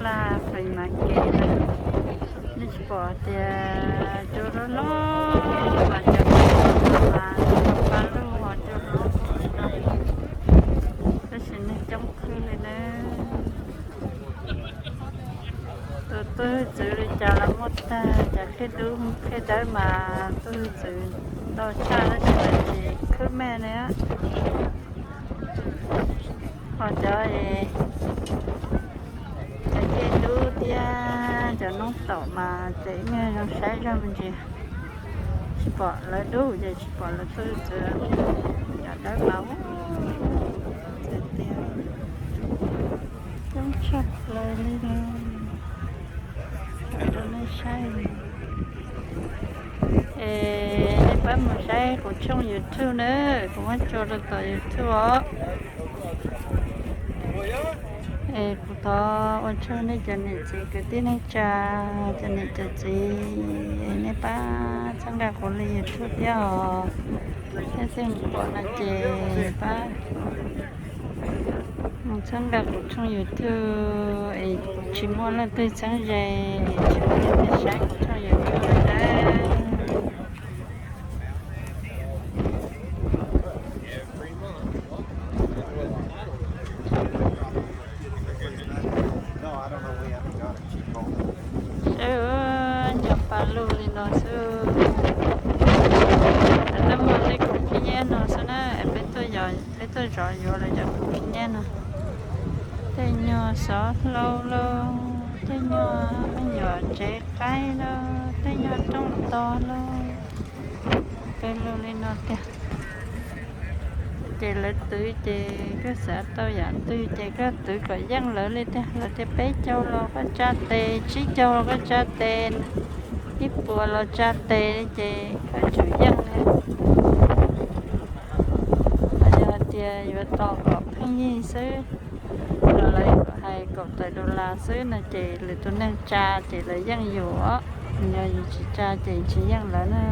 Laj flea market na, nej tsis pom tias cua loj loj mas cov, mas cov paj lug ho cua loj no, tab sis neeg coob kawg li na. Tus tub hwj txwv li cas los muaj tag, cov khej dub khej dawb mas tub hwj txwv ntau tshaj tab sis lawv tsis khwb mej li. Ho cov, cov khej dub thiab cov noob taum mas tseem ib nyuag zoo saib zog me ntsis. Tsis pom lawv dub ces tsis pom lawv tub hwj txwv, cov dawb mas ua tias coob tshaj plaws li no. Rau nej saib. Es nej pab mus saib kuv tshooj YouTube na, kuv muab tso rau tom YouTube os. Es kuv thov ua tsaug nej cov niam txiv kwv tij neej tsa, cov niam cov txiv, es nej pab txhawb nqa kuv li YouTube thiab os. Thiab xij mus pom no ces pab mus txhawb nqa kuv tshooj YouTube es kuv tsis muaj leej twg txheeb ze, tsis muaj leej twg saib kuv tshooj YouTube li na. Sawv nyuag paj lug li no xwb. Tej muaj tej khoom phij nyab no xwb na, peb tuaj, peb tuaj zov yuav lawv cov khoom phij nyab no. Tej nyuag xov hlau lauj, tej nyuag me nyuam tsev qaib lauj, tej nyuag rooj tog lauj, pawg lug li no tiag. Ces lawv twv ces koj xav tau yam twg ces koj twv kom yeej lawv li tiag. Lawv tias peb caug los koj tsa tes, tsib caug los koj tsa tes, ib puas los tsa tes li ces koj tsum yeej li. Yog hais tias yuav tos kom pheej yig xwb, los lawv hais kaum tawm dollar xwb no ces lwm tus neeg tsa ces lawv yeej yus os. Yog yus tsis tsa ces tsis yeej lawv na.